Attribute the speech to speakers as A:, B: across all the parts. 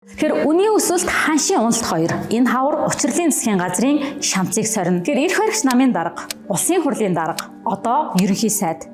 A: Тэгэхээр үнийн өсөлт, ханшийн уналт хоёр энэ хавар учирлын засгийн газрын шамцыг сорина. Тэгэхээр эрх баригч намын дарга, улсын хурлын дарга, одоо ерөнхий сайд.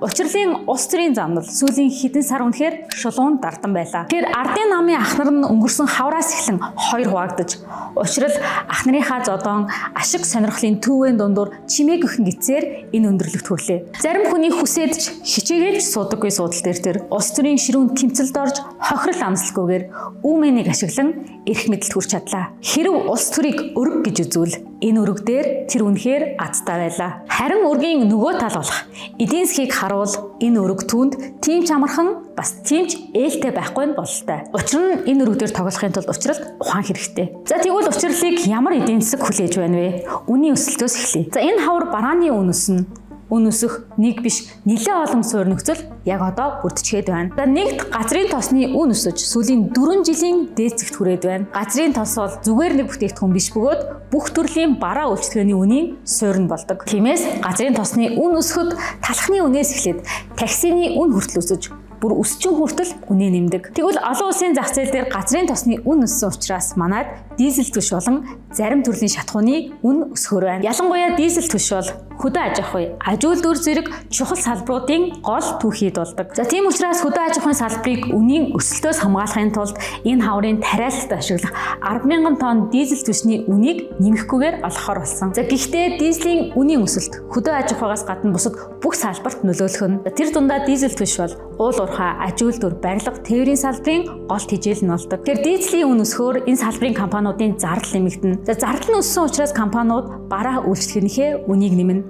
A: Учирлын улс төрийн замнал сүүлийн хэдэн сар үнэхээр шулуун дардан байлаа. Тэгэхээр ардын намын ах нар нь өнгөрсөн хавраас эхлэн хоёр хуваагдаж, учрал ах нарынхаа зодоон ашиг сонирхлын түүвэн дундуур чимээгүйхэн гисээр энэ өндөрлөгт хүрлээ. Зарим хүний хүсээд ч хичээгээд ч суудаггүй суудал дээр тэр улс төрийн ширүүн тэмцэлд орж хохирол амсалгүйгээр үүмэнийг ашиглан эрх мэдэлд хүрч чадлаа. Хэрв улс төрийг өрг гэж үзвэл, энэ өрг дээр тэр үнэхээр азтай байлаа. Харин өргийн нөгөө тал болох эдийн засгийг харуул, энэ өрг түүнд тийм ч амархан, бас тийм ч ээлтэй байхгүй нь бололтой. Учир нь энэ өрг дээр тоглохын тулд учралд ухаан хэрэгтэй. За, тэгвэл учирлыг ямар эдийн засаг хүлээж байна вэ? Үнийн өсөлтөөс эхлэе. За, энэ хавар барааны үн өснө. Үн өсөх нэг биш, нэлээд олон суурь нөхцөл яг одоо бүрдчихэд байна. За, нэгт газрын тосны үн өсөж сүүлийн 4 жилийн дээд зэгт хүрээд байна. Газрын тос бол зүгээр нэг бүтээгдэхүүн биш бөгөөд бүх төрлийн бараа үйлчилгээний үнийн суурь нь болдог. Тиймээс газрын тосны үн өсөхөд талхны үнээс эхлээд таксины үн хүртэл өсөж, бүр өсчин хүртэл үнэ нэмдэг. Тэгвэл олон улсын зах зээл дээр газрын тосны үн өссөн учраас манайд дизель түлш болон зарим төрлийн шатахууны үн өсөхөөр байна. Ялангуяа дизель түлш бол хөдөө аж ахуй, аж үйлдвэр зэрэг чухал салбаруудын гол түүхийд болдог. За, тийм учраас хөдөө аж ахуйн салбарыг үнийн өсөлтөөс хамгаалахын тулд энэ хаврын тариалалтад ашиглах 10,000 тонн дизель түлшний үнийг нэмэхгүйгээр олгохоор болсон. За, гэхдээ дизелийн үнийн өсөлт хөдөө аж ахуйгаас гадна бусад бүх салбарт нөлөөлөх нь. Тэр дундаа дизель түлш бол уул уурхай, аж үйлдвэр, барилга, тээврийн салбарын гол тэжээл нь болдог. Тэр дизелийн үн өсөхөөр энэ салбарын компаниудын зардал нэмэгдэнэ. За, зардал нь өссөн учраас компаниуд бараа үйлчилгээнийхээ үнийг нэмнэ.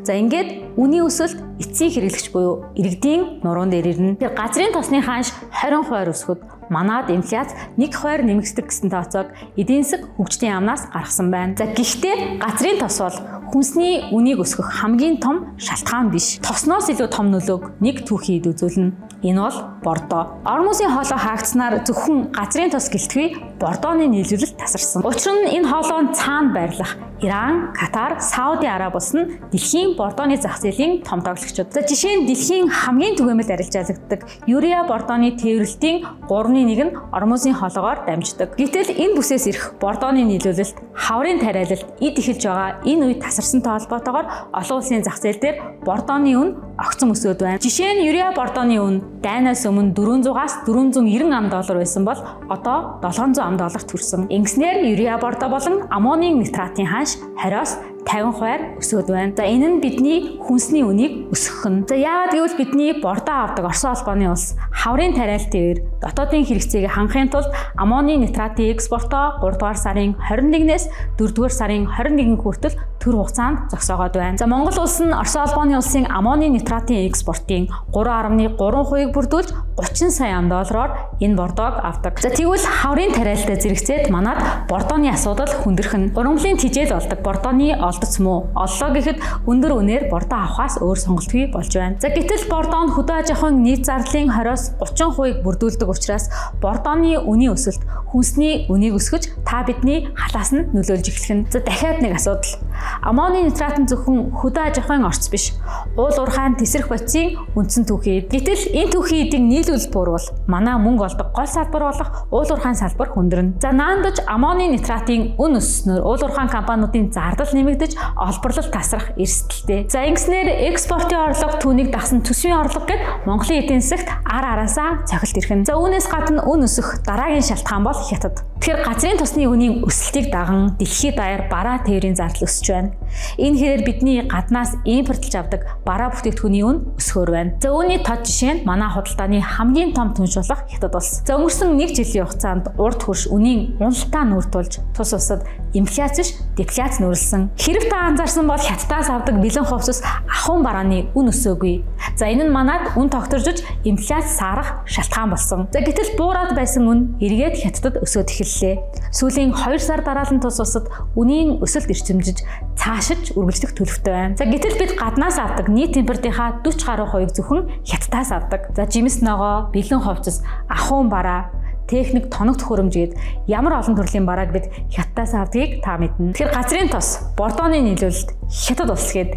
A: За, ингээд үнийн өсөлт эцсийн хэрэглэгч буюу иргэдийн нуруун дээр ирнэ. Тэр газрын тосны ханш 20% өсөхөд манад инфляц 1 хувиар нэмэгддэг гэсэн тооцоог эдийн засаг хөгжлийн яамнаас гаргасан байна. За, гэхдээ газрын тос бол хүнсний үнийг өсгөх хамгийн том шалтгаан биш. Тосноос илүү том нөлөөг нэг түүхий эд үзүүлнэ. Энэ бол бордоо. Ормузын хоолой хаагдсанаар зөвхөн газрын тос гэлтгүй, бордооны нийлүүлэлт тасарсан. Учир нь энэ хоолойн цаана байрлах Иран, Катар, Сауди Араби улс нь дэлхийн бордооны зах зээлийн том тоглогчид. За, жишээ нь дэлхийн хамгийн түгээмэл арилжаалагддаг Юриа бордооны тээвэрлэлтийн 3-ны 1 нь Ормузын хоолоогоор дамждаг. Гэтэл энэ бүсээс ирэх бордооны нийлүүлэлт хаврын тариалалт эд эхэлж байгаа энэ үед тасарсантай холбоотойгоор олон улсын зах зээл дээр бордооны үн огцом өсөөд байна. Жишээ нь Юриа бордооны үн дайнаас өмнө 400-аас 490 ам доллар байсан бол одоо 700 ам долларт хүрсэн. Ингэснээр Юриа бордоо болон аммонийн нитратын ханш 20-оос 50 хувиар өсөөд байна. За, энэ нь бидний хүнсний үнийг өсгөх нь. За, яагаад гэвэл бидний бордоо авдаг Оросын холбооны улс хаврын тариалалтын үеэр дотоодын хэрэгцээг хангахын тулд аммонийн нитратын экспортоо 3 дугаар сарын 21-ээс 4 дугаар сарын 21 хүртэл төр хугацаанд зогсоогоод байна. За, Монгол улс нь Оросын холбооны улсын аммонийн нитратын экспортын 3.3%-ийг бүрдүүлж 30 сая ам доллараар энэ бордоог авдаг. За, тэгвэл хаврын тариалалтай зэрэгцээд манад бордооны асуудал хүндэрхэн. Ургамлын тэжээл болдог бордооны олдоц муу. Оллоо гэхэд өндөр үнээр бордоо авахаас өөр сонголтгүй болж байна. За, гэтэл бордоо нь хөдөө аж ахуйн нийт зардлын 20-оос 30%-ийг бүрдүүлдэг учраас бордооны үнийн өсөлт хүнсний үнийг өсгөж та бидний халаас нь нөлөөлж эхлэх нь. За, дахиад нэг асуудал. Аммоний нитрат нь зөвхөн хөдөө аж ахуйн орц биш. Уул уурхайн тэсрэх бодисын үндсэн түүхий эд. Гэтэл энэ түүхий эдийн нийлүүлэлт буурвал манай мөнгө олдог гол салбар болох уул уурхайн салбар хүндэрнэ. За, наандаж аммоний нитратын үн өсснөөр уул уурхайн компаниудын зардал нэмэгдэж, олборлол тасрах эрсдэлтэй. За, ингэснээр экспортын орлого, түүнийг дагасан төсвийн орлого гээд Монголын эдийн засагт ар араасаа цохилт ирэх нь. За, үүнээс гадна үн өсөх дараагийн шалтгаан бол Хятад. Тэгэхээр газрын тосны үнийн өсөлтийг даган дэлхийд даяар бараа тээврийн зардал өсөж байна. Энэ хэрээр бидний гаднаас импортлж авдаг бараа бүтээгдэхүүний үн өсөхөөр байна. За, үүний тод жишээ нь манай худалдааны хамгийн том түнш болох Хятад улс. За, өнгөрсөн нэг жилийн хугацаанд урд хөрш үнийн уналтаа нүүр тулж тус улсад инфляц биш, дефляц нүүрлсэн. Хэрэв та анзаарсан бол Хятадаас авдаг бэлэн хувцас, ахуйн барааны үн өсөөгүй. За, энэ нь манад үн тогтворжиж, инфляц саарах шалтгаан болсон. За, гэтэл буураад байсан үн эргээд Хятадд өсөөд эхэллээ. Сүүлийн 2 сар дараалан тус улсад үнийн өсөлт эрчимжиж, цаашиж үргэлжлэх төлөвтэй байна. За, гэтэл бид гаднаас авдаг нийт импортынхаа 40 гаруй хувийг зөвхөн Хятадаас авдаг. За, жимс ногоо, бэлэн хувцас, ахуйн бараа. техник, тоног төхөөрөмж гээд ямар олон төрлийн барааг бид Хятадаас авдгийг та мэднэ. Тэгэхээр газрын тос, бордооны нийлүүлэлт Хятад улс гээд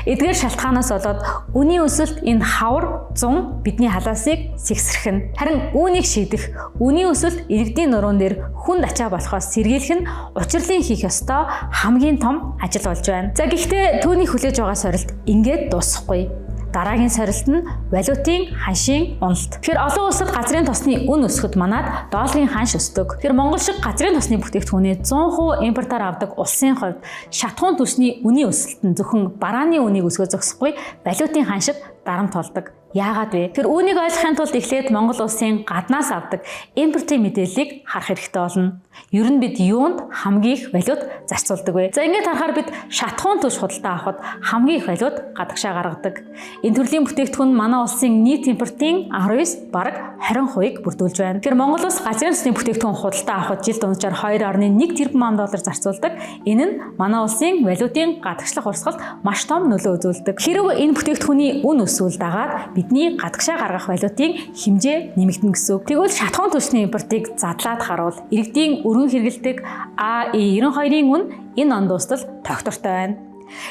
A: эдгээр шалтгаанаас болоод үнийн өсөлт энэ хавар 100 бидний халаасыг сэгсрэх нь. Харин үүнийг шийдэх, үнийн өсөлт иргэдийн нуруун дээр хүнд ачаа болохоос сэргийлэх нь учирлын хийх ёстой хамгийн том ажил болж байна. За, гэхдээ түүний хүлээж байгаа сорилт ингээд дуусахгүй. Дараагийн сорилт нь валютын ханшийн уналт. Тэгэхээр олон улсад газрын тосны үн өсөхөд манад долларын ханш өсдөг. Тэгэхээр Монгол шиг газрын тосны бүтээгдэхүүнээ 100% импортоор авдаг улсын хувьд шатахуун түлшний үнийн өсөлт нь зөвхөн барааны үнийг өсгөө зогсохгүй, валютын ханшид дарамт болдог. Яагаад вэ? Тэр үүнийг ойлгохын тулд эхлээд Монгол улсын гаднаас авдаг импортын мэдээллийг харах хэрэгтэй болно. Ер нь бид юунд хамгийн их валют зарцуулдаг вэ? За, ингээд харахаар бид шатахуун түлш худалдаа авахад хамгийн их валют гадагшаа гаргадаг. Энэ төрлийн бүтээгдэхүүн манай улсын нийт импортын 19, бараг 20%-ийг бүрдүүлж байна. Тэгэхээр Монгол улс газрын тосны бүтээгдэхүүн худалдаа авахад жил дунджаар 2.1 тэрбум ам доллар зарцуулдаг. Энэ нь манай улсын валютын гадагшлах урсгалд маш том нөлөө үзүүлдэг. Хэрв энэ бүтээгдэхүүний үн өсвөл дагаад бидний гадагшаа гаргах валютын хэмжээ нэмэгдэнэ гэсэн үг. Тэгвэл шатахуун түлшний импортыг задлаад харуул иргэдийн өргөн хэрэглэдэг AE92-ын үн энэ он дуустал тогтвортой байна.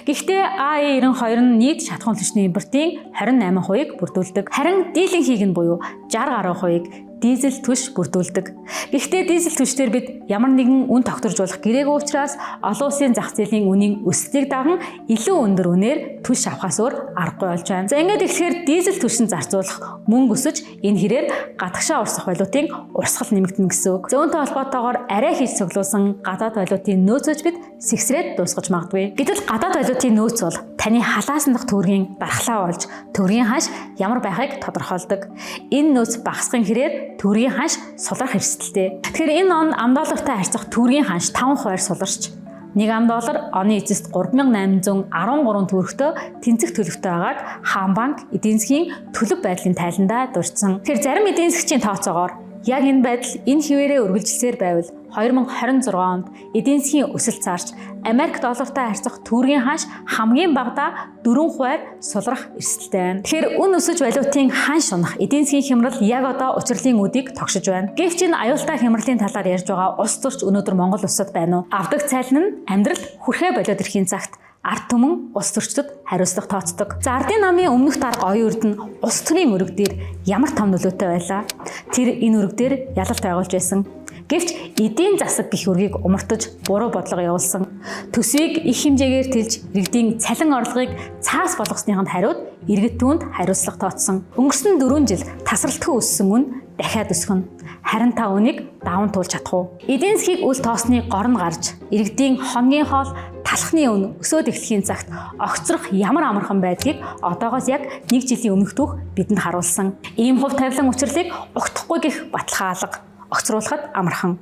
A: Гэхдээ AE92 нь нийт шатахуун түлшний импортын 28%-ийг бүрдүүлдэг. Харин дийлэнхийг нь буюу 60 гаруй хувийг дизель түлш бүрдүүлдэг. Гэхдээ дизель түлшээр бид ямар нэгэн үн тогтворжуулах гэрээгүй учраас олон улсын зах зээлийн үнийн өсөлтийг даган илүү өндөр үнээр түлш авахаас өөр аргагүй болж байна. За, ингээд эхлэхээр дизель түлшинд зарцуулах мөнгө өсөж, энэ хэрээр гадагшаа урсах валютын урсгал нэмэгдэнэ гэсэн үг. Зөөнтэй холбоотойгоор арай хийж цуглуулсан гадаад валютын нөөцөж бид сэгсрээд дуусгаж магадгүй. Гэтэл гадаад валютын нөөц бол таны халаасан дах төгрөгийн дархлаа болж, төгрөгийн ханш ямар байхыг тодорхойлдог. Энэ нөөц багасхын хэрээр төгрөгийн ханш сулрах эрсдэлтэй. Тэгэхээр энэ он ам доллартай харьцах төгрөгийн ханш 5 хувиар суларч, 1 ам доллар оны эцэст 3813 төгрөгтөө тэнцэх төлөвтэй байгааг Хаан банк эдийн засгийн төлөв байдлын тайландаа дурдсан. Тэгэхээр зарим эдийн засгчийн тооцоогоор яг энэ байдал энэ хэвээрээ үргэлжилсээр байвал 2026 онд эдийн засгийн өсөлт цаарч, Америк доллартай харьцах төгрөгийн ханш хамгийн багадаа 4 хувиар сулрах эрсдэлтэй байна. Тэгэхээр үн өсөж, валютын ханш унах эдийн засгийн хямрал яг одоо учирлын үүдийг тогшиж байна. Гэвч энэ аюултай хямралын талаар ярьж байгаа улс төрч өнөөдөр Монгол улсад байна уу? Авдаг цайлан нь амьдрал хүрхээ болиод ирэхийн цагт ард түмэн улс төрчдөд хариуцлага тооцдог. За, ардын намын өмнөх дарга Оюун Эрдэнэ улс төрийн үүрэг дээр ямар том нөлөөтэй байлаа? Тэр энэ үүрэг дээр ялалт байгуулж байсан. Гэвч эдийн засаг гэх үүргийг умартаж буруу бодлого явуулсан. Төсвийг их хэмжээгээр тэлж, иргэдийн цалин орлогыг цаас болгосныхонд хариуд иргэд түүнд хариуцлага тооцсон. Өнгөрсөн 4 жил тасралтгүй өссөн үн дахиад өсгөнө. Харин та үүнийг даван туулж чадах уу? Эдийн засгийг үл тоосны горн гарч, иргэдийн хоногийн хоол, талхны үн өсөөд эхлэхийн цагт огцрох ямар амархан байдгийг одоогоос яг нэг жилийн өмнөх түүх бидэнд харуулсан. Ийм хувь тавилан учирлыг угтахгүй гэх баталгаа алга. Огцруулахад амархан.